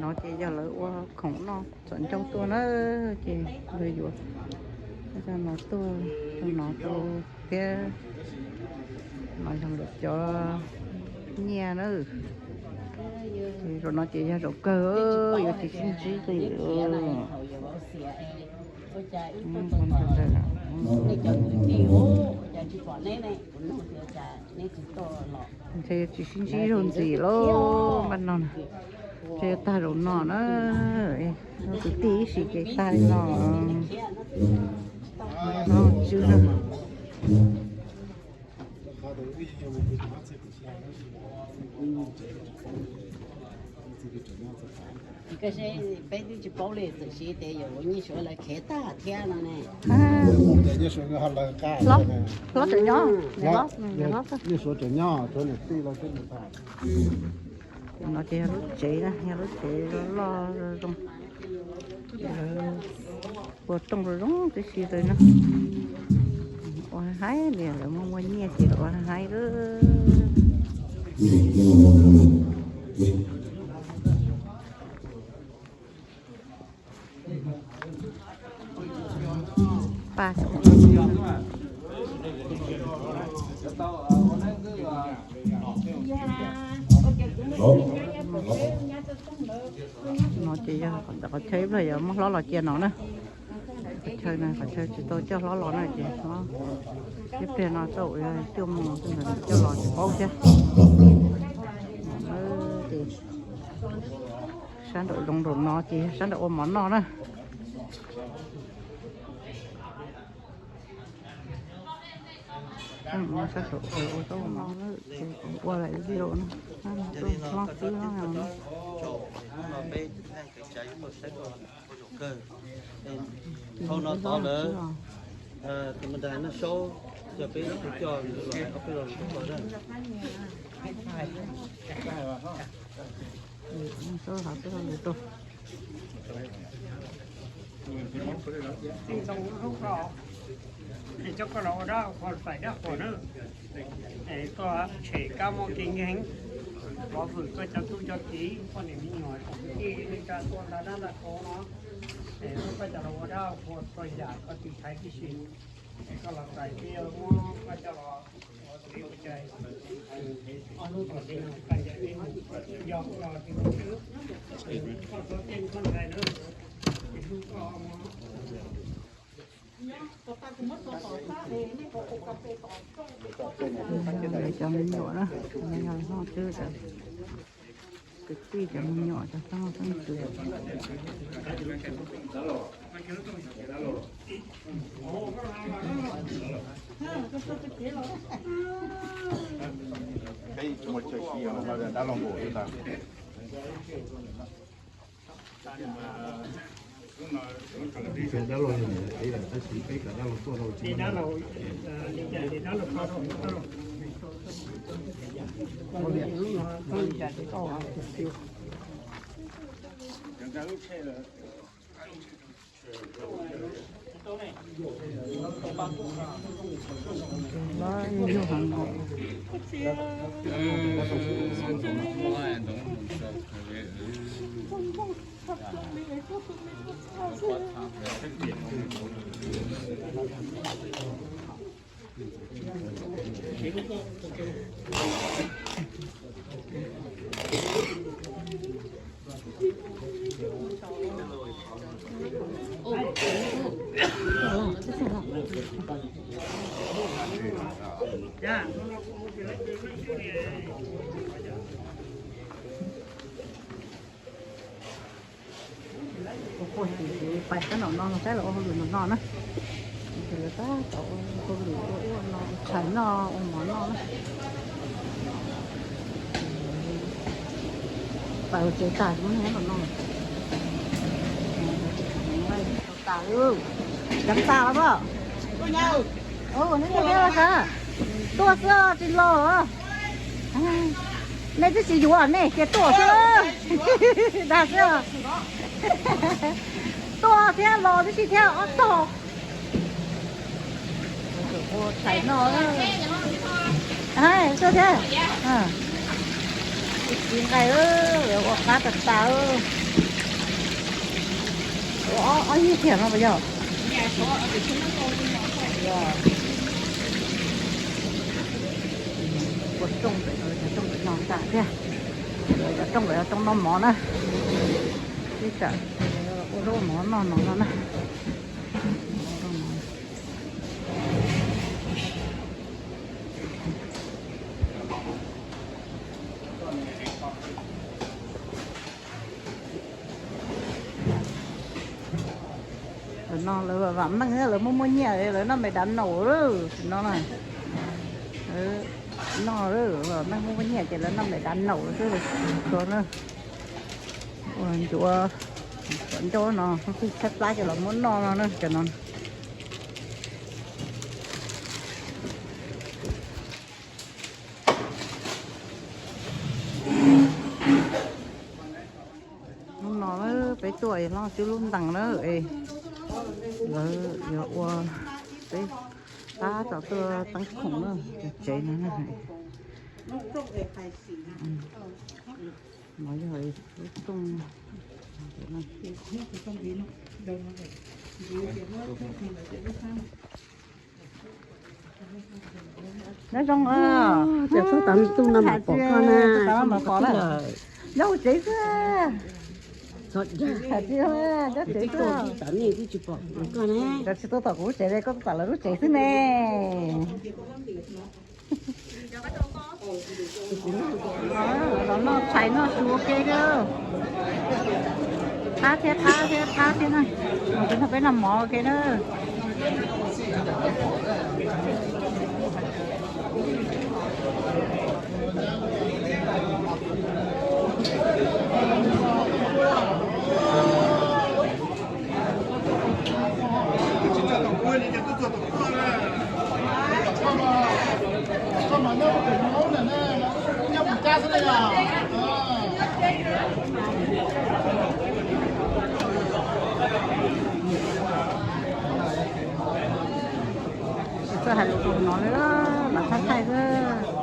No ces yog lawv ua khoom noj txhua ncauj tuaj na, ces lawv yuav cov no tuaj, cov no tuaj thiab, no yog lawv cov nyiaj na. Ces zaum no ces yog zaum kawg, yuav tsis sib ntsib li. Ntshe yuav tsis sib ntsib zog ntxiv lauj, npaj no na. Ntshe yuav tag zaum no na. Kwv tij ib sim ces tag li no. Tswb na. Peb twb tsis paub li, txawm siv tias yuav ua nyiaj suav lawv khev tag thiab no ne. Hlob tseem nyob, nyiaj suav tseem nyob, tsuav niam tij lawv xwb. No ces yog lub tsev na, yog lub tsev loj loj zoo. Ua rooj zoo zoo tib si li na. Ua haib li lawv muaj muaj nyiaj ces lawv ua haib lawm. No ces yog qhov chaw ib pliag yuav muab hlob los cia no na. Qhov chaw no qhov chaw tsis tau coj hlob los na ces hlob ib pliag no txoj uas cuaj moos xwb ntawd coj los tsis paub thiab. Ces sab nraum zoov nraum no ces yog sab nraum ua mov noj na. Sab saum ua tau no ces kuv ua lawm video no, hlob xwb no. Dhau no tod lawm, tus ma ntais noj saub, yog peb tus coj nws los ob peb los lub tod na. Coj koj los ua dab qhuas, txais dab qhuas na. Koj tshem kab mob kev nkeeg, pov hwm koj cov tub cov kiv, poj niam me nyuam, tij neej tsa tuaj nta dab nta qhua no, es muab koj coj los ua dab qhuas txhua yam koj tiv thaiv tib si. Es koj los txais, peb yuav muab koj coj los ua kev ua cai, ob hnub tom ntej no koj ncaim peb mus, yog koj los tsis mus xwb, koj txhob tej koj ntshai na, es hlub koj. Lawv cov me nyuam na, no yog hlob Tswb cov kwv tij cov me nyuam cov xeeb leej xeeb ntxwv. Ib txhia dab laug yog niam, tab sis peb cov dab laug tuaj rau tsis muaj dab laug. Kuv quaj ces kuv pais sab nraum no, saib lawv ua hauj lwm nraum no na. Ces lawv tab tom ua hauj lwm ua ua no, tshais noj ua mov noj na. Pais ua tsev tas ces muab neb nraum no. Tas, cov tas los. Tuaj xwb tsis los. Nej twb tsis yuav nej cia tuaj xwb. Dag xwb. Tuaj thiab los tib si thiab ob tog. Ua tshais no. Tuaj thiab. Txiv nqaij, ua qab tas tas. Ua ob yig tiag no puas yog? Ua rooj pem, cov rooj pem no tas thiab. Cov rooj pem yog rooj noj mov na. Ib tsam ua zaub mov noj no no na. Lawv no lawv vam meej, lawv muaj muaj nyiaj, lawv noj me dav naum lawm no na. Noj, vam meej muaj muaj nyiaj ces lawv noj me dav naum xwb. Ua ncuav, tom ncauj no, twb tshaib plab ces los muab noj no na cov no. Hnub no peb tuaj es hlob Tswb lub ntees na es lawv yuav ua, peb pab tau tuaj teeb khoom na, cov tsev no na. No yog lub rooj. Nyob zoo, cov tub tau ntuj no mam pom koj na, nyob hauv tsev xwb. Tsis tuaj tom kuv lub tsev li, koj tuaj tom lawv lub tsev xwb ne. Los noj tshais noj su ua ke na. Qab thiab qab thiab qab thiab na. Mus peb noj mov ua ke na. Tsis txawj hais lus rau no li, lam thaij thaij xwb.